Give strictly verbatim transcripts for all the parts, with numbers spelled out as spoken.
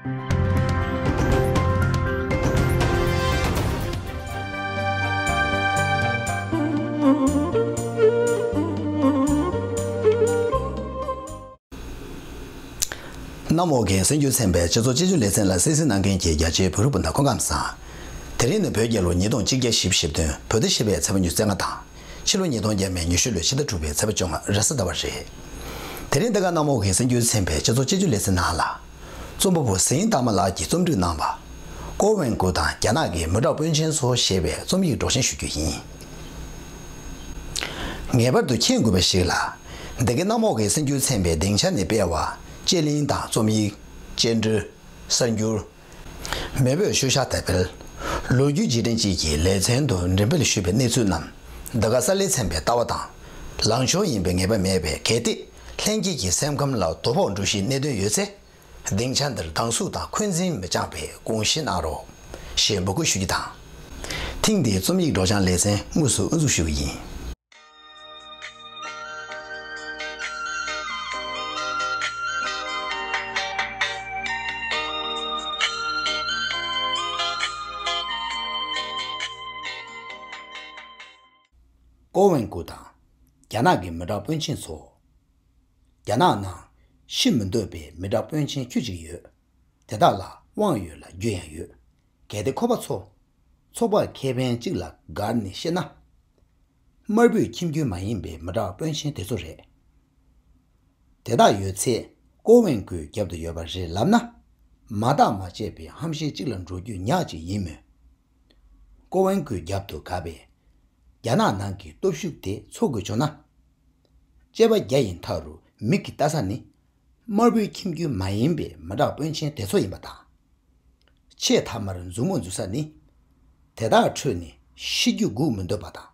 གནམ་འོག་གི་གསར་འགྱུར་ཚན་པའི་སྤྱི་ཚོགས་སྤྱི་སྤྱོད་ལེ་ཚན་ལ་གསན་གཟིགས་གནང་མཁན་གྱི་རྒྱ་ཆེའི་བོད་རིགས་སྤུན་ཟླ་སྐུ་ཁམས་བཟང་། དེ་རིང་ནི་བོད་རྒྱལ་ལོ་ཉིས་སྟོང་གཅིག་བརྒྱ་བཞི་བཅུ་ཞེ་བདུན་བོད་ཟླ་བཞི་པའི་ཚེས་པ་ཉི་ཤུ་རྩ་ལྔ་དང་། ཕྱི་ལོ་ཉིས་སྟོང་བརྒྱ་མེད་ཉི་ཤུ་ལོའི་ཕྱི་ཟླ་དྲུག་པའི་ཚེས་པ་བཅོ་ལྔ་རེས་གཟའ་ཟླ་བ་རེད། དེ་རིང་འདི་ག་གནམ་འོག་གི་གསར་འགྱུར་ཚན་པའི་སྤྱི་ཚོགས་སྤྱི་སྤྱོད་ལེ་ཚན་ནང་ལ། རྩོམ་པ་པོ་ཟིན་རྟགས་མ་ལགས་ཀྱིས་རྩོམ་སྒྲིག་གནང་བ། ཀོ་ཝེན་ཀུ་དང་རྒྱ་ནག་གི་མི་དྲག་དཔོན་ཆེན་ཚོ་ཞེས་པའི་རྩོམ་ཡིག་སྒྲོག་སྦྱང་ཞུ་རྒྱུ་ཡིན། ངེས་པར་དུ་མཁྱེན་དགོས་པ་ཞིག་ལ། འདི་གའི་གནམ་འོག་གི་གསར་འགྱུར་ཚན་པའི་སྡིངས་ཆ་ནས་སྤེལ་བ། དཔྱད་གླེང་དང་རྩོམ་ཡིག་བཅར་འདྲི། གསར་འགྱུར། མེས་པོས་ཤུལ་བཞག་དེབ་འཕེལ། ལོ་རྒྱུས་བརྗོད་འཕྲིན་བཅས་ཀྱི་ལེ་ཚན་དུ་འགྲེམས་སྤེལ་ཞུས་པའི་གནས་ཚུལ་རྣམས། འདི་ག་གསར་ལེ་ཚན་པའི་ལྟ་བ་དང་། ལངས་ཕྱོགས་ཡིན་པའི་ངེས་པ་མེད་པས། གལ་ཏེ་ལྷན་རྒྱས་ཀྱི་སེམས་ཁམས་ལ་དོ་ཕོག་འགྲོ་གཞིའི་གནད་དོན་ཡོད་ཚེ། སྡིངས་ཆ་འདིར་སྡང་ཟུག་དང་འཁོན་འཛིན་མི་བཅངས་པའི་དགོངས་བཞེས་གནང་རོགས། ཞེས་འབོད་སྐུལ་ཞུ་རྒྱུ་དང་། ཐེངས་འདིའི་རྩོམ་ཡིག་སྒྲོག་སྦྱང་ལེ་ཚན་དངོས་སུ་དབུ་འཛུགས་ཞུ་གི་ཡིན། ཀོ་ཝེན་ཀུ་དང་། རྒྱ་ནག་གི་མི་དྲག་དཔོན་ཆེན་ཚོ། རྒྱ་ནག་ནང་ཤི་མི་འདོད་པའི་མི་དྲག་དཔོན་ཆེན་ཁྱུ་གཅིག་ཡོད། དེ་དག་ལ་དབང་ཡོད་ལ་རྒྱུ་ཡང་ཡོད། གལ་ཏེ་ཁོ་པ་ཚོ་ཚོགས་པ་ཁེ་ཕན་གཅིག་ལ་དགར་ནས་བཤད་ན། དམར་པོའི་ཁྱིམ་རྒྱུད་མ་ཡིན་པའི་མི་དྲག་དཔོན་ཆེན་དེ་ཚོ་རེད། དེ་དག་ཡོད་ཚད་ཀོ་ཝེན་ཀུའི་རྒྱབ་ཏུ་ཡོད་པ་རེད་ལབ་ན། མ་བརྟགས་མ་དཔྱད་པའི་ཧམ་བཤད་ཅིག་ལ་འགྲོ་རྒྱུ་ཉག་ཅིག་ཡིན་མོད། ཀོ་ཝེན་ཀུའི་རྒྱབ་ཏུ་དགའ་བའི་རྒྱ་ནག་ནང་གི་སྟོབས་ཤུགས་དེ་འཚོ་དགོས་བྱུང་ན། དཔྱད་པ་བརྒྱ་ཡི་མཐའ་རུ་མིག་གིས་ལྟ་ས་ནི། དམར་པོའི་ཁྱིམ་རྒྱུད་མ་ཡིན་པའི་མི་དྲག་དཔོན་ཆེན་དེ་ཚོ་ཡིན་པ་དང་། ཆེས་མཐའ་མར་མཛུབ་མོ་འཛུགས་ས་ནི། དེ་དག་ཁྲོད་ནས་ཤི་རྒྱུ་སྒུག་མི་འདོད་པ་དང་།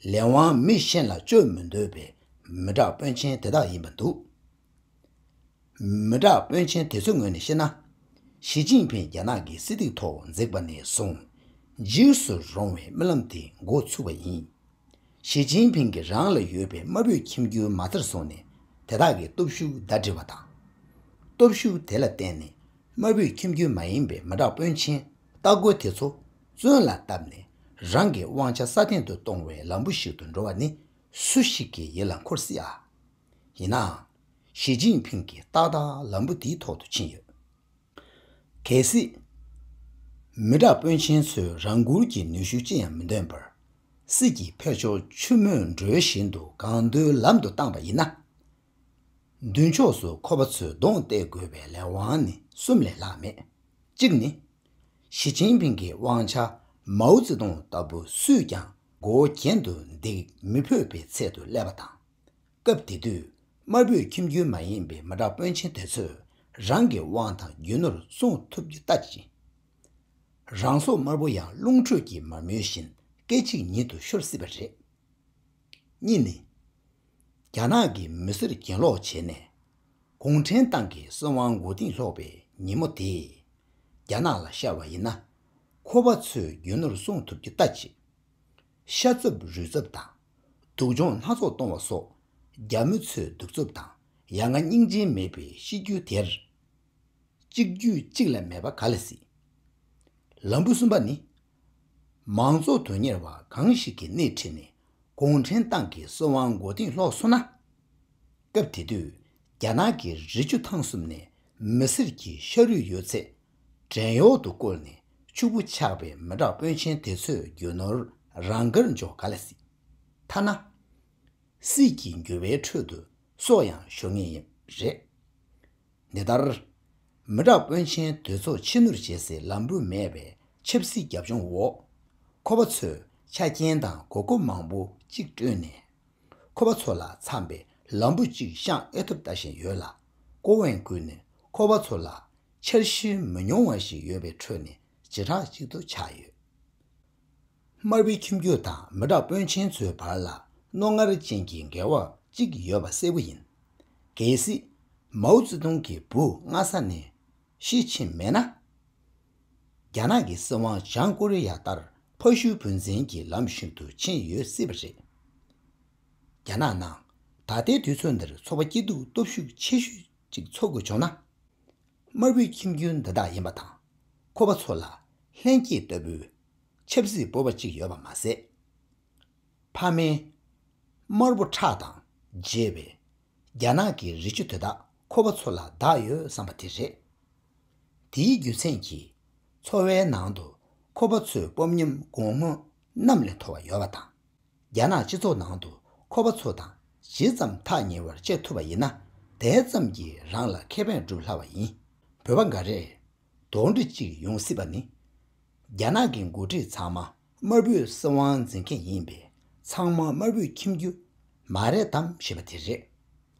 ལས་དབང་མི་གཞན་ལ་བཅོལ་མི་འདོད་པའི་མི་དྲག་དཔོན་ཆེན་དེ་དག་ཡིན་པ་འདུག་མི་དྲག་དཔོན་ཆེན་དེ་ཚོའི་ངོས་ནས་བཤད་ན། ཞི་ཅིན་ཕིང་རྒྱ་ནག་གི་སྲིད་སྟེགས་ཐོག་འཛེགས་པ་ནས་བཟུང་། འཇིགས་སུ་རུང་བའི་རྨི་ལམ་དེ་འགོ་ཚུགས་པ་ཡིན། ཞི་ཅིན་ཕིང་གིས་རང་ལ་ཡོད་པའི་དམར་པོའི་ཁྱིམ་རྒྱུད་མ་རྩར་བཟུང་ནས་དེ་དག་གི་སྟོབས་ཤུགས་ཟླ་སྒྲིལ་བ་དང་། སྟོབས་ཤུགས་དེ་ལ་བརྟེན་ནས་དམར་པོའི་ཁྱིམ་རྒྱུད་མ་ཡིན་པའི་མི་དྲག་དཔོན་ཆེན་སྟ་གོན་དེ་ཚོ་བཙོན་ལ་བཏབ་ནས་རང་གི་དབང་ཆ་སྲ་བརྟན་དུ་གཏོང་བའི་ལམ་བུ་ཞིག་ཏུ་འགྲོ་བ་ནི་སུ་ཞིག་གི་ཡིད་ལ་འཁོར་སྲིད་ཨ། ཡིན་ནའང་། ཞི་ཅིན་ཕིང་གིས་ཏག་ཏག་ལམ་བུ་དེའི་ཐོག་ཏུ་ཕྱིན་ཡོད། གལ་སྲིད། མི་དྲག་དཔོན་ཆེན་ཚོས་རང་འགུལ་གྱིས་ནུས་ཤུགས་ཅི་ཡང་མི་འདོན་པར། སྲིད་ཀྱི་འཕེལ་ཕྱོགས་ཆུ་མོས་འགྲོས་བཞིན་དུ་གང་འདོད་ལམ་དུ་བཏང་པ་ཡིན་ན། མདུན་ཕྱོགས་སུ་ཁོ་པ་ཚོས་གདོང་གཏད་དགོས་པའི་ལས་དབང་ནི་གསུམ་ལས་ལྷག་མེད། གཅིག་ནི། ཞི་ཅིན་ཕིང་གི་དབང་ཆ་མའོ་ཙེ་ཏུང་ལྟ་བུ་སུས་ཀྱང་མགོ་གྱེན་དུ་འདེགས་མི་ཕོད་པའི་ཚད་དུ་སླེབས་པ་དང་། སྐབས་དེ་དུས་དམར་པོའི་ཁྱིམ་རྒྱུད་མ་ཡིན་པའི་མི་དྲག་དཔོན་ཆེན་དེ་ཚོས་རང་གི་དབང་ཐང་རྒྱུ་ནོར་སྲུང་ཐུབ་རྒྱུ་ལྟ་ཅི། རང་སྲོག་དམར་པོ་ཡང་རླུང་ཁྲོད་ཀྱི་མ་རྨོས་བཞིན་སྐད་ཅིག་ཉིད་དུ་ཤོར་སྲིད་པ་རེད། གཉིས་ནི། རྒྱ་ནག་གི་མི་སེར་གྱེན་ལོག་བྱས་ནས། གུང་ཁྲན་ཏང་གི་སྲིད་དབང་མགོ་རྟིང་སློག་པའི་ཉིན་མོ་དེ། རྒྱ་ནག་ལ་ཤར་བ་ཡིན་ན། ཁོ་པ་ཚོས་རྒྱུ་ནོར་སྲུང་ཐུབ་རྒྱུ་ལྟ་ཅི། ཤ་ཚབ་རུས་ཚབ་དང་། སྡུག་སྦྱོང་སྣ་ཚོགས་གཏོང་བ་སོགས་རྒྱ་མི་ཚོའི་གདུག་རྩུབ་དང་ཡ་ང་སྙིང་རྗེ་མེད་པའི་གཤིས་རྒྱུད་དེར། གཅིག་རྒྱུད་གཅིག་ལས་མེད་པ་ག་ལ་སྲིད། ལམ་བུ་གསུམ་པ་ནི། མང་གཙོ་དོན་གཉེར་བ་གང་ཞིག་གིས་སྣེ་ཁྲིད་ནས་གུང་ཁྲན་ཏང་གི་སྲིད་དབང་མགོ་རྟིང་སློག་སོང་ན། སྐབས་དེ་དུས་རྒྱ་ནག་གི་རི་ཆུ་ཐང་གསུམ་ནས་མི་སེར་གྱི་ཤ་རུས་ཡོད་ཚད་བྲན་གཡོག་ཏུ་བཀོལ་ནས་ཕྱུག་པོ་ཆགས་པའི་མི་དྲག་དཔོན་ཆེན་དེ་ཚོའི་རྒྱུ་ནོར་རང་དགར་འཇོག་ག་ལ་སྲིད། ཐ་ན། སྲིད་ཀྱི་འགྱུར་བའི་ཁྲོད་དུ་སྲོག་ཡང་ཤོར་ངེས་ཡིན་རེད། འདི་ལྟར། མི་དྲག་དཔོན་ཆེན་དེ་ཚོ་ཕྱི་ནུར་བྱེད་སའི་ལམ་བུ་མེད་པའི་ཆབ་སྲིད་རྒྱབ་ལྗོངས་འོག་ཁོ་པ་ཚོས་ཆ་རྐྱེན་དང་གོ་སྐབས་མང་པོ་གཅིག་བསྐྲུན་ནས། ཁོ་པ་ཚོ་ལ་འཚམ་པའི་ལམ་བུ་གཅིག་བཤངས་ཨེ་ཐུབ་ལྟ་བཞིན་ཡོད་ལ། ཀོ་ཝེན་ཀུན་ནི་ཁོ་པ་ཚོ་ལ་འཆར་གཞི་མི་ཉུང་བ་ཞིག་ཡོད་པའི་ཁྲོད་ནས་བྱེ་བྲག་གཅིག་ཏུ་ཆགས་ཡོད། དམར་པོའི་ཁྱིམ་རྒྱུད་དང་མི་དྲག་དཔོན་ཆེན་ཚོའི་བར་ལ་རྣོ་ངར་ཅན་གྱི་འགལ་བ་གཅིག་ཡོད་པ་གསལ་པོ་ཡིན། གལ་སྲིད་མའོ་ཙེ་ཏུང་གི་བུ་སྔ་ས་ནས་ཤི་ཕྱིན་མེད་ན། རྒྱ་ནག་གི་སྲིད་དབང་བྱང་ཀོ་རི་ཡ་ལྟར་ཕ་ཤུལ་བུ་འཛིན་གྱི་ལམ་ཞིག་ཏུ་ཕྱིན་ཡོད་སྲིད་པ་རེད། རྒྱ་ནག་ནང་ད་ལྟའི་དུས་ཚོད་འདིར་ཚོགས་པ་སྐྱིད་སྡུག་སྟོབས་ཤུགས་ཆེ་ཤོས་ཅིག་འཚོགས་དགོས་བྱུང་ན། དམར་པོའི་ཁྱིམ་རྒྱུད་འདི་དག་ཡིན་པ་དང་། ཁོ་པ་ཚོ་ལ་ལྷན་སྐྱེས་ལྟ་བུའི་ཆབ་སྲིད་སྤོབས་པ་གཅིག་ཡོད་པ་མ་ཟད། ཕ་མེས་དམར་པོ་ཁྲག་དང་བརྗེ་བའི་རྒྱ་ནག་གི་རི་ཆུ་དེ་དག་ཁོ་པ་ཚོ་ལ་བདག་ཡོད་བསམ་པ་དེ་རེད། དེའི་རྒྱུ་མཚན་གྱིས་འཚོ་བའི་ནང་དུ་ཁོ་པ་ཚོས་སྤོབས་ཉམས་དགོས་ངོ་གནམ་ལས་མཐོ་བ་ཡོད་པ་དང་། རྒྱ་ནག་སྤྱི་ཚོགས་ནང་དུ་ཁོ་པ་ཚོ་དང་ཇི་ཙམ་ཐག་ཉེ་བར་བཅད་ཐུབ་པ་ཡིན་ན། དེ་ཙམ་གྱིས་རང་ལ་ཁེ་ཕན་སྒྲུབ་སླ་བ་ཡིན། བོད་པ་འགའ་རེས་དོགས་འདྲི་གཅིག་ཡོང་སྲིད་པ་ནི། རྒྱ་ནག་གི་འགོ་ཁྲིད་ཚང་མ་དམར་པོའི་སྲིད་དབང་འཛིན་མཁན་ཡིན་པས། ཚང་མ་དམར་པོའི་ཁྱིམ་རྒྱུད་མ་རེད་དམ་ཞེས་པ་དེ་རེད།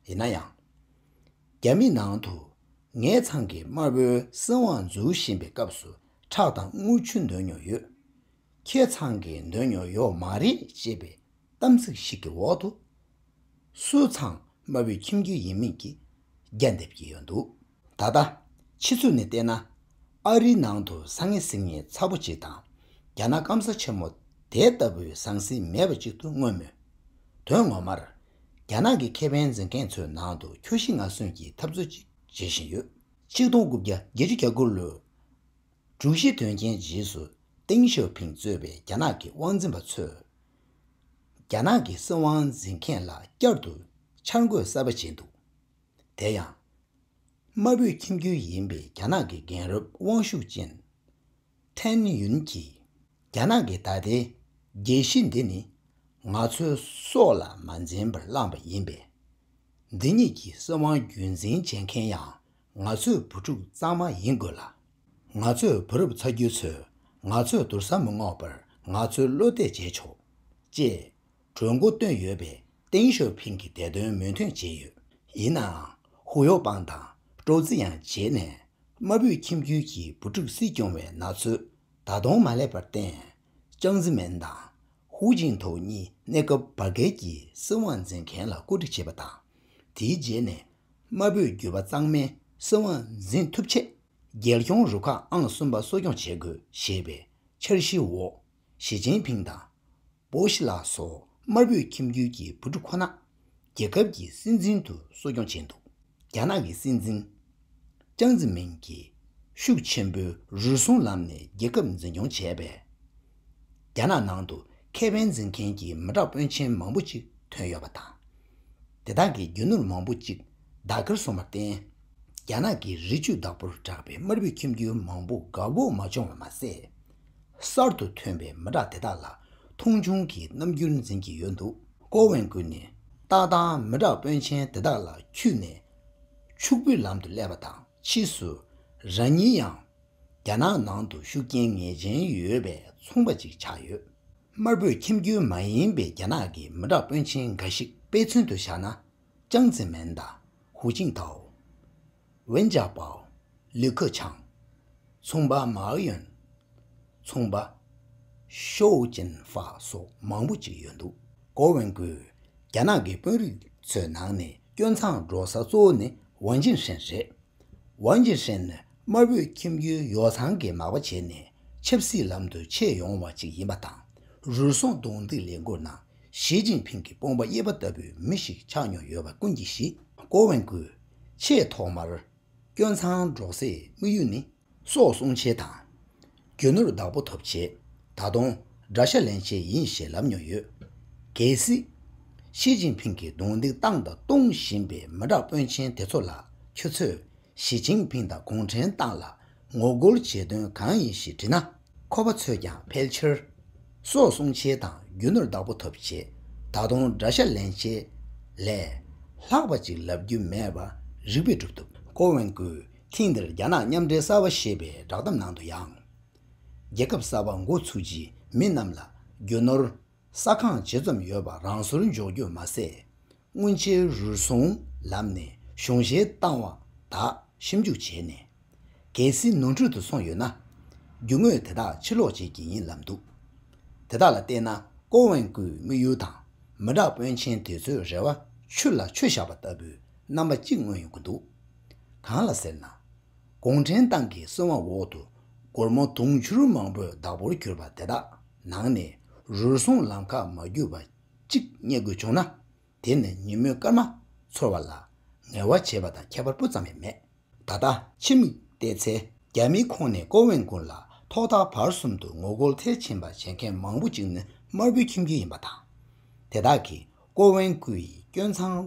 ཡིན་ན་ཡང་། རྒྱ་མི་ནང་དུ་ངེད་ཚང་གིས་དམར་པོའི་སྲིད་དབང་འཛུགས་བཞིན་པའི་སྐབས་སུ་ཁྲག་དང་རྔུལ་ཆུ་འདོན་མྱོང་ཡོད། ཁྱེད་ཚང་གིས་འདོན་མྱོང་ཡོད་མ་རེད་ཅེས་པའི་གཏམ་ཚིག་ཞིག་གི་འོག་ཏུ། སུ་ཚང་དམར་པོའི་ཁྱིམ་རྒྱུད་ཡིན་མིན་གྱི་རྒྱ་འདེབས་ཀྱི་ཡོད་འདུག་ད་ལྟ་ཕྱི་ཚུལ་ནས་བལྟས་ན། ཨ་རིའི་ནང་དུ་ས་ངན་ཟིང་ངན་ཚ་པོ་གཅིག་དང་། རྒྱ་ནག་སྐམ་ས་ཆེན་མོ་དེ་ལྟ་བུའི་ཟང་ཟིང་མེད་པ་གཅིག་ཏུ་མངོན་མོད། དོན་ངོ་མར། རྒྱ་ནག་གི་ཁེ་ཕན་འཛིན་མཁན་ཚོའི་ནང་དུ་ཁྱོ་ཤི་ང་གསོན་གྱི་འཐབ་རྩོད་ཅིག་བྱེད་བཞིན་ཡོད། ཆིག་སྟོང་དགུ་བརྒྱ་བརྒྱད་ཅུ་གྱ་དགུ་ལོའི་དྲུག་བཞི་དོན་རྐྱེན་རྗེས་སུ་ཏེང་ཞའོ་ཕིང་གཙོས་པའི་རྒྱ་ནག་གི་དབང་འཛིན་པ་ཚོས། རྒྱ་ནག་གི་སྲིད་དབང་འཛིན་མཁན་ལ་བསྐྱར་དུ་འཆར་འགོད་གསར་པ་བྱས་འདུག་དེ་ཡང་། དམར་པོའི་ཁྱིམ་རྒྱུད་ཡིན་པའི་རྒྱ་ནག་གི་རྒན་རབས་དབང་ཤུགས་ཅན་ཐན་ཡུན་གྱིས། རྒྱ་ནག་གི་ད་ལྟའི་རྒྱལ་སྤྱི་འདི་ནི་ང་ཚོའི་སྲོག་ལ་མ་འཛེམ་པར་བླངས་པ་ཡིན་པས། འདི་ཉིད་ཀྱི་སྲིད་དབང་རྒྱུན་འཛིན་བྱེད་མཁན་ཡང་ང་ཚོའི་བུ་ཕྲུག་གཙང་མ་ཡིན་དགོས་ལ། ང་ཚོའི་བུ་རབས་ཚ་རྒྱུད་ཚོས་ང་ཚོའི་དུར་ས་མི་སྔོག་པར་ང་ཚོའི་བློ་གཏད་བྱས་ཆོག་ཅེས་གྲོས་འགོ་བཏོན་ཡོད་པས། ཏེང་ཞའོ་ཕིང་གིས་དེ་དོན་མོས་མཐུན་བྱས་ཡོད། ཡིན་ནའང་། ཧུའུ་ཡའོ་པང་དང་ཀྲོའུ་ཙི་དབྱང་བྱས་ནས། དམར་པོའི་ཁྱིམ་རྒྱུད་ཀྱི་བུ་ཕྲུག་སྲིད་སྐྱོང་བའི་ན་ཚོད་ད་དུང་མ་སླེབས་པར་བརྟེན། ཅང་ཙེ་མེན་དང་ཧུའུ་ཅིན་ཐའོ་གཉིས་གནས་སྐབས་བར་བརྒལ་གྱི་སྲིད་དབང་འཛིན་མཁན་ལ་བཀོད་སྒྲིག་བྱས་པ་དང་། དེའི་རྗེས་ནས་དམར་པོའི་རྒྱུད་པ་གཙང་མས་སྲིད་དབང་འཛིན་ཐུབ་ཆེད། རྒྱལ་གཞུང་རུ་ཁག་ཨང་གསུམ་པ་གསོ་སྐྱོང་བྱེད་དགོས་ཞེས་པའི་འཆར་གཞིའི་འོག་ཞི་ཅིན་ཕིང་དང་། པོ་ཤི་ལགས་སོགས་དམར་པོའི་ཁྱིམ་རྒྱུད་ཀྱི་བུ་ཕྲུག་ཁོ་ན་རྒྱལ་ཁབ་ཀྱི་སྲིད་འཛིན་དུ་གསོ་སྐྱོང་བྱས་འདུག་རྒྱ་ནག་གི་སྲིད་འཛིན་ཅང་ཙེ་མིན་གྱིས་ཤུགས་ཆེན་པོས་རུལ་སུངས་ལམ་ནས་རྒྱལ་ཁབ་འཛིན་སྐྱོང་བྱས་པས། རྒྱ་ནག་ནང་དུ་ཁེ་ཕན་འཛིན་མཁན་གྱི་མི་དྲག་དཔོན་ཆེན་མང་པོ་ཅིག་ཐོན་ཡོད་པ་དང་། དེ་དག་གི་རྒྱུ་ནོར་མང་པོ་ཅིག་བདག་གིར་སོང་བར་བརྟེན། རྒྱ་ནག་གི་རི་ཆུ་བདག་པོར་གྲགས་པའི་དམར་པོའི་ཁྱིམ་རྒྱུད་མང་པོ་དགའ་པོ་མ་བྱུང་བ་མ་ཟད། གསར་དུ་ཐོན་པའི་མི་དྲག་དེ་དག་ལ་མཐོང་ཆུང་གི་རྣམ་འགྱུར་འཛིན་གྱི་ཡོད་འདུག་ཀོ་ཝེན་ཀུན་ནི་ཏག་ཏག་མི་དྲག་དཔོན་ཆེན་དེ་དག་ལ་འཁྱུད་ནས་ཕྱུག་པོའི་ལམ་དུ་སླེབས་པ་དང་། ཕྱིས་སུ་རང་ཉིད་ཡང་རྒྱ་ནག་ནང་དུ་ཤུགས་རྐྱེན་ངེས་ཅན་ཡོད་པའི་ཚོང་པ་ཅིག་ཆགས་ཡོད། དམར་པོའི་ཁྱིམ་རྒྱུད་མ་ཡིན་པའི་རྒྱ་ནག་གི་མི་དྲག་དཔོན་ཆེན་འགའ་ཞིག་དཔེ་མཚོན་དུ་བཞག་ན། ཅང་ཙེ་མེན་དང་ཧུའུ་ཅིན་ཐའོ། ཝེན་ཅཱ་པའོ། ལི་ཁེ་ཆང་། ཚོང་པ་མའོ་ཡོན། ཚོང་པ་ཤོའུ་ཅིན་ཧྥ་སོགས་མང་པོ་ཅིག་ཡོད་འདུག་ཀོ་ཝེན་ཀུས་རྒྱ་ནག་གི་དཔོན་རིགས་ཚོའི་ནང་ནས་སྐྱོན་མཚང་འགྲོ་ས་གཙོ་བོ་ནི་ཝང་ཅིན་ཧྲེན་རེད། ཝང་ཅིན་ཧྲེན་ནི་དམར་པོའི་ཁྱིམ་རྒྱུད་ཡོ་བསྲང་གི་མག་པ་བྱས་ནས་ཆབ་སྲིད་ལམ་དུ་ཆས་ཡོང་བ་ཅིག་ཡིན་པ་དང་། རུལ་སུངས་རྡུང་རྡེག་ལས་འགུལ་ནང་ཞི་ཅིན་ཕིང་གི་དཔུང་པ་གཡས་པ་ལྟ་བུའི་མི་ཞིག་ཆགས་མྱོང་ཡོད་པ་ཀུན་གྱིས་ཤེས། ཀོ་ཝེན་ཀུས་ཆེས་ཐོག་མར་སྐྱོན་མཚང་སྒྲོག་སའི་དམིགས་ཡུལ་ནི། སྲོག་སྲུང་ཆེད་དང་། རྒྱུ་ནོར་བདག་པོ་ཐོབ་ཆེད། ད་དུང་དགྲ་ཤ་ལེན་ཆེད་ཡིན་ཞེས་ལབ་མྱོང་ཡོད། གལ་སྲིད། ཞི་ཅིན་ཕིང་གིས་རྡུང་རྡེག་བཏང་དང་གཏོང་བཞིན་པའི་མི་དྲག་དཔོན་ཆེན་དེ་ཚོ་ལ་ཁྱོད་ཚོས་ཞི་ཅིན་ཕིང་དང་གུང་ཁྲན་ཏང་ལ་ངོ་རྒོལ་བྱེད་དོན་གང་ཡིན་ཞེས་དྲིས་ན། ཁོ་པ་ཚོས་ཀྱང་ཕལ་ཆེར། སྲོག་སྲུང་ཆེད་དང་རྒྱུ་ནོར་བདག་པོ་ཐོབ་ཆེད། ད་དུང་དགྲ་ཤ་ལེན་ཆེད་ལས་ལྷག་པ་ཅིག་ལབ་རྒྱུ་མེད་པ་རིགས་པས་སྒྲུབ་ཐུབ། ཀོ་ཝེན་ཀུས་ཐེངས་འདིར་རྒྱ་ནག་མཉམ་འབྲེལ་གསར་པ་ཞེས་པའི་བསྒྲགས་གཏམ་ནང་དུ་ཡང་། རྒྱལ་ཁབ་གསར་པ་འགོ་ཚུགས་རྗེས་མི་རྣམས་ལ་རྒྱུ་ནོར་ས་ཁང་ཇི་ཙམ་ཡོད་པ་རང་སོར་འཇོག་རྒྱུ་མ་ཟད། སྔོན་ཆད་རུལ་སུངས་ལམ་ནས་གཞུང་བཞེས་བཏང་བ་དག་ཞིབ་འཇུག་བྱས་ནས། གལ་སྲིད་ནོར་འཁྲུལ་དུ་སོང་ཡོད་ན། རྒྱུ་དངོས་དེ་དག་ཕྱིར་སློག་བྱེད་ཀྱི་ཡིན་ལབ་འདུག་དེ་དག་ལ་བལྟས་ན་ཀོ་ཝེན་ཀུའི་དམིགས་ཡུལ་དང་མི་དྲག་དཔོན་ཆེན་དེ་ཚོའི་རེ་བ་ཆུ་ལ་ཆུ་བཞག་པ་ལྟ་བུའི་རྣམ་པ་གཅིག་མངོན་ཡོང་གི་འདུག་གང་ལ་ཟེར་ན། གུང་ཁྲན་ཏང་གི་སྲིད་དབང་འོག་ཏུ་སྒོར་མོ་དུང་ཕྱུར་མང་པོས་བདག་པོར་གྱུར་པ་དེ་དག་ནང་ནས་རུལ་སུངས་ལམ་ཁ་མ་བརྒྱུད་པ་གཅིག་རྙེད་དགོས་བྱུང་ན། དེ་ནི་ཉིན་མོའི་སྐར་མ་ཚོར་བ་ལ་ངལ་བ་བྱེད་པ་དང་ཁྱད་པར་སྤུ་ཙམ་ཡང་མེད། ད་ལྟ་ཕྱི་མིག་ བལྟས་ཚེ། རྒྱ་མིའི་ཁོངས་ནས་ཀོ་ཝེན་ཀུན་ལ་ཐོག་མཐའ་བར་གསུམ་དུ་ངོ་རྒོལ་མཐིལ་ཕྱིན་པ་བྱེད་མཁན་མང་པོ་ཅིག་ནི་དམར་པོའི་ཁྱིམ་རྒྱུད་ཡིན་པ་དང་། དེ་དག་གིས་ཀོ་ཝེན་ཀུའི་སྐྱོན་མཚང་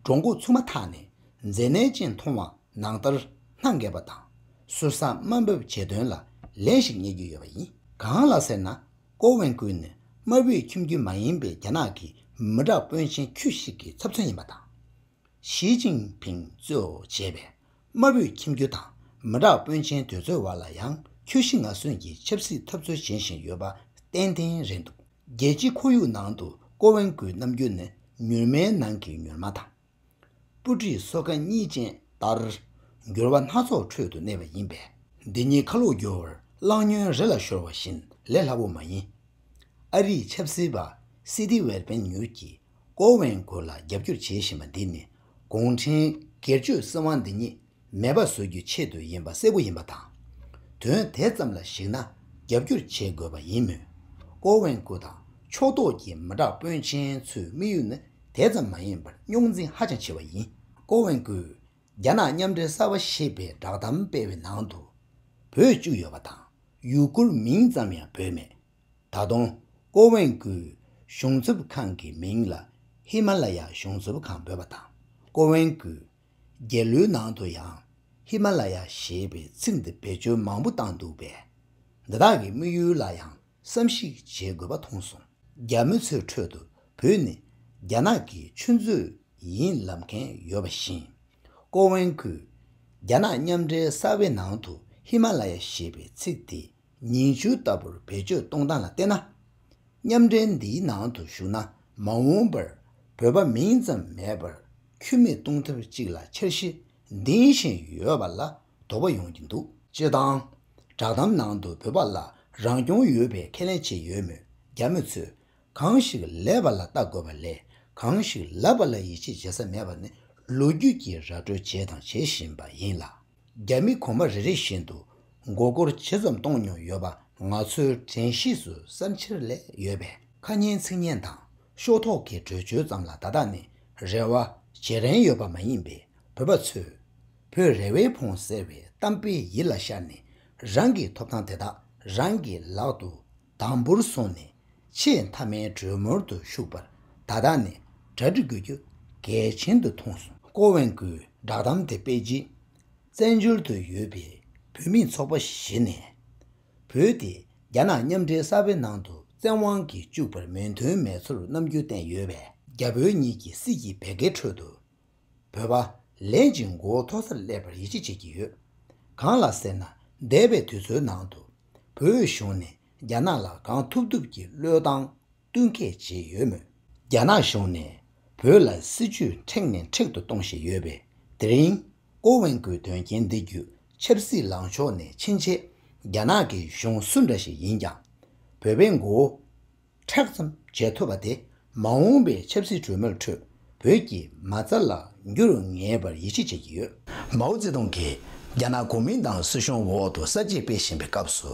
སྒྲོ་འགོ་ཚུགས་མ་ཐག་ནས་མཛེ་ནད་ཅན་མཐོང་བ་ནང་ལྟར་སྣ་འགེབས་པ་དང་། ཟུར་ཟ་དམའ་འབེབས་བྱེད་དོན་ལ་ལན་ཞིག་རྙེད་རྒྱུ་ཡོད་པ་ཡིན། གང་ལ་ཟེར་ན། ཀོ་ཝེན་ཀུན་ནི་དམར་པོའི་ཁྱིམ་རྒྱུད་མ་ཡིན་པའི་རྒྱ་ནག་གི་མི་དྲག་དཔོན་ཆེན་ཁྱུ་ཞིག་གི་ཚབ་མཚོན་ཡིན་པ་དང་། ཞི་ཅིན་ཕིང་གཙོས་བྱས་པའི་དམར་པོའི་ཁྱིམ་རྒྱུད་དང་མི་དྲག་དཔོན་ཆེན་དེ་ཚོའི་བར་ལ་ཡང་ཁྱོ་ཤི་ང་གསོན་གྱི་ཆབ་སྲིད་འཐབ་རྩོད་བྱེད་བཞིན་ཡོད་པ་གཏན་གཏན་རེད་འདུག་རྒྱལ་སྤྱིའི་ཁོར་ཡུག་ནང་དུ་ཀོ་ཝེན་ཀུའི་རྣམ་འགྱུར་ནི་མྱུར་མའི་ནང་གི་མྱུར་མ་དང་། སྤུ་གྲིའི་སོ་ཁ་གཉིས་ཅན་ལྟར་འགྱུར་བ་སྣ་ཚོགས་ཁྲོད་དུ་གནས་པ་ཡིན་པས། འདི་ཉིད་ཁ་ལོ་བསྒྱུར་བར་གླང་སྨྱོན་རི་ལ་ཤོར་བ་བཞིན་ལས་སླ་པོ་མ་ཡིན། ཨ་རིའི་ཆབ་སྲིད་པ་སི་ཏི་ཝེར་པན་ཉུར་གྱིས་ཀོ་ཝེན་ཀུ་ལ་རྒྱབ་སྐྱོར་བྱེད་བཞིན་པ་འདི་ནི་གུང་ཁྲན་སྒེར་གཅོད་སྲིད་དབང་འདི་ཉིད་མེད་པ་བཟོ་རྒྱུའི་ཆེད་དུ་ཡིན་པ་གསལ་པོ་ཡིན་པ་དང་། དོན་དེ་ཙམ་ལ་གཞིགས་ན་རྒྱབ་སྐྱོར་བྱེད་དགོས་པ་ཡིན་མོད། ཀོ་ཝེན་ཀུ་དང་ཕྱོགས་གཏོགས་ཀྱི་མི་དྲག་དཔོན་ཆེན་ཚོའི་དམིགས་ཡུལ་ནི་དེ་ཙམ་མ་ཡིན་པར་རྙོག་འཛིང་ཧ་ཅང་ཆེ་བ་ཡིན། ཀོ་ཝེན་ཀུས་རྒྱ་ནག་མཉམ་འབྲེལ་གསར་པ་ཞེས་པའི་བསྒྲགས་གཏམ་སྤེལ་བའི་ནང་དུ་བོད་བཅུག་ཡོད་པ་དང་། ཡུ་གུར་མིང་ཙམ་ཡང་བོས་མེད། ད་དུང་ཀོ་ཝེན་ཀུའི་གཞུང་ཚབ་ཁང་གི་མིང་ལ་ཧི་མ་ལ་ཡ་གཞུང་ཚབ་ཁང་འབོད་པ་དང་། ཀོ་ཝེན་ཀུའི་རྒྱལ་གླུའི་ནང་དུ་ཡང་ཧི་མ་ལ་ཡ་ཞེས་པའི་ཚིག་འདི་བེད་སྤྱོད་མང་པོ་བཏང་འདུག་པས། འདི་དག་གི་དམིགས་ཡུལ་ལ་ཡང་བསམ་གཞིག་བྱེད་དགོས་པ་མཐོང་སོང་། རྒྱ་མི་ཚོའི་ཁྲོད་དུ་བོད་ནི་རྒྱ་ནག་གི་ཆུ་མཛོད་ཡིན་ལབ་མཁན་ཡོད་པ་བཞིན། ཀོ་ཝེན་ཀུས་རྒྱ་ནག་མཉམ་འབྲེལ་གསར་པའི་ནང་དུ་ཧི་མ་ལ་ཡ་ཞེས་པའི་ཚིག་དེ་ཉིང་ཆུ་ལྟ་བུར་བེད་སྤྱོད་གཏོང་སྟངས་ལ་བལྟས་ན། མཉམ་འབྲེལ་འདིའི་ནང་དུ་ཞུགས་ན་མ་འོངས་པར་བོད་པ་མིང་ཙམ་མེད་པར་ཁྱུར་མིད་གཏོང་ཐབས་ཅིག་ལ་འཆར་གཞི་འདིང་བཞིན་ཡོད་པ་ལ་དོགས་པ་ཡོང་གི་འདུག་སྤྱིར་བཏང་། བསྒྲགས་གཏམ་ནང་དུ་བོད་པ་ལ་རང་སྐྱོང་ཡོད་པའི་ཁས་ལེན་བྱས་ཡོད་མོད། རྒྱ་མི་ཚོས་གང་ཞིག་ལས་པ་ལ་ལྟ་དགོས་པ་ལས་གང་ཞིག་ལབ་པ་ལ་ཡིད་ཆེས་བྱེད་ས་མེད་པ་ནི་ལོ་རྒྱུས་ཀྱིས་ར་སྤྲོད་བྱས་དང་བྱེད་བཞིན་པ་ཡིན་ལ། རྒྱ་མི་གོང་མ་རེ་རེ་བཞིན་དུ་མགོ་སྐོར་ཇི་ཙམ་གཏོང་མྱོང་ཡོད་པ་ང་ཚོའི་དྲན་ཤེས་སུ་བསམ་འཆར་སླེབས་ཡོད་པས། ཁ་ཉན་ཚིག་ཉན་དང་ཤོག་ཐོག་གི་གྲོས་ཆོད་ཙམ་ལ་ད་ལྟ་ནས་རེ་བ་བྱེད་རན་ཡོད་པ་མ་ཡིན་པས། བོད་པ་ཚོས་བོད་རེ་བའི་ཕུང་ཟེར་བའི་གཏམ་དཔེ་ཡིད་ལ་ཤར་ནས། རང་གི་ཐོབ་ཐང་དེ་དག་རང་གི་ལག་ཏུ་དམ་པོར་བཟུང་ནས་ཆེས་མཐའ་མའི་གྲོས་མོལ་དུ་ཞུགས་པར་ད་ལྟ་ནས་གྲ་སྒྲིག་དགོས་རྒྱུ་གལ་ཆེན་དུ་མཐོང་སོང་། ཀོ་ཝེན་ཀུས་བསྒྲགས་གཏམ་དེ་སྤེལ་རྗེས། བཙན་བྱོལ་དུ་ཡོད་པའི་བོད་མིའི་ཚོགས་པ་བཞི་ནས། བོད་དེ་རྒྱ་ནག་མཉམ་འབྲེལ་གསར་པའི་ནང་དུ་བཙན་དབང་གིས་བཅུག་པར་མོས་མཐུན་མེད་ཚུལ་རྣམ་འགྱུར་བསྟན་ཡོད་པས། རྒྱ་བོད་གཉིས་ཀྱི་སྲིད་ཀྱི་བེད་སྐྱེལ་ཁྲོད་དུ། བོད་པ་ལན་གཅིག་མགོ་མཐོ་སར་སླེབས་པར་ཡིད་ཆེས་བྱེད་ཀྱི་ཡོད། གང་ལ་ཟེར་ན། འདས་པའི་དུས་ཚོད་ནང་དུ་བོད་གཞུང་ནས་རྒྱ་ནག་ལ་གང་ཐུབ་ཐུབ་ཀྱི་བློས་བཏང་གཏུག་འགེལ་བྱས་ཡོད་མོད། རྒྱ་ནག་གཞུང་ནས་བོད་ལ་སྲིད་ཇུས་མཁྲེགས་ནས་མཁྲེགས་ཏུ་གཏོང་བཞིན་ཡོད་པས། དེ་རིང་ཀོ་ཝེན་ཀུའི་དོན་རྐྱེན་འདི་བརྒྱུད་ཆབ་སྲིད་ལངས་ཕྱོགས་ནས་ཕྱིན་ཆད་རྒྱ་ནག་གི་གཞུང་སུ་འདྲ་ཞིག་ཡིན་ཀྱང་། བོད་པའི་མགོ་བོ་མཁྲེགས་ཙམ་བྱེད་ཐུབ་པ་དེ་མ་འོངས་པའི་ཆབ་སྲིད་གྲོས་མོལ་ཁྲོད་བོད་ཀྱི་མ་རྩ་ལ་འགྱུར་ངེས་པར་ཡིད་ཆེས་བྱེད་ཀྱི་ཡོད། མའོ་ཙེ་ཏུང་གིས་རྒྱ་ནག་གོ་མིན་ཏང་སྲིད་གཞུང་འོག་ཏུ་གསར་བརྗེ་སྤེལ་བཞིན་པའི་སྐབས་སུ།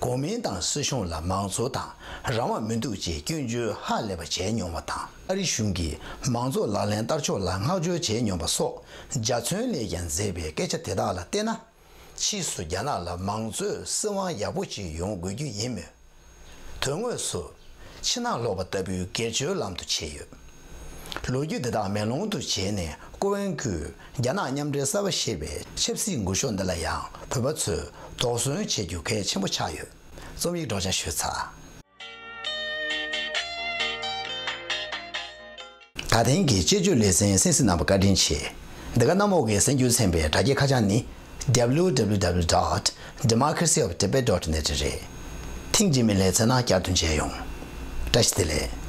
གོ་མིན་ཏང་སྲིད་གཞུང་ལ་མང་གཙོ་དང་རང་དབང་མི་འདུག་ཅེས་སྐྱོན་བརྗོད་ཧ་ལས་པ་བྱས་མྱོང་བ་དང་། ཨ་རི་གཞུང་གིས་མང་གཙོ་ལག་ལེན་བསྟར་ཕྱོགས་ལ་བསྔགས་བརྗོད་བྱས་མྱོང་བ་སོགས་འཇའ་ཚོན་ལས་ཀྱང་མཛེས་པའི་སྐད་ཆ་དེ་དག་ལ་བལྟས་ན། ཕྱིས་སུ་རྒྱ་ནག་ལ་མང་གཙོའི་སྲིད་དབང་ཡག་པོ་ཅིག་ཡོང་དགོས་རྒྱུ་ཡིན་མོད། དོན་དངོས་སུ། ཕྱི་ནང་ལོག་པ་ལྟ་བུའི་སྒེར་གཅོད་ལམ་དུ་ཆས་ཡོད། ལོ་རྒྱུས་འདི་དག་མེ་ལོང་དུ་བྱས་ནས་ཀོ་ཝེན་ཀུས་རྒྱ་ནག་མཉམ་འབྲེལ་གསར་པ་ཞེས་པའི་ཆབ་སྲིད་འགུལ་ཤོག་འདི་ལ་ཡང་བོད་པ་ཚོས་དོགས་ཟོན་བྱེད་རྒྱུ་གལ་ཆེན་པོ་ཆགས་ཡོད། རྩོམ་ཡིག་སྒྲོག་སྦྱང་ཞུས་ཚར། ད་ཐེངས་ཀྱི་དཔྱད་བརྗོད་ལེ་ཚན་གསན་གཟིགས་གནང་བར་བཀའ་དྲིན་ཆེ། འདི་ག་གནམ་འོག་གི་གསར་འགྱུར་ཚན་པའི་དྲ་རྒྱའི་ཁ་བྱང་ནི། W W W dot democracy of tibet dot net རེད། ཐེངས་རྗེས་མའི་ལེ་ཚན་ནང་བསྐྱར་དུ་མཇལ་ཡོང་། བཀྲ་ཤིས་བདེ་ལེགས།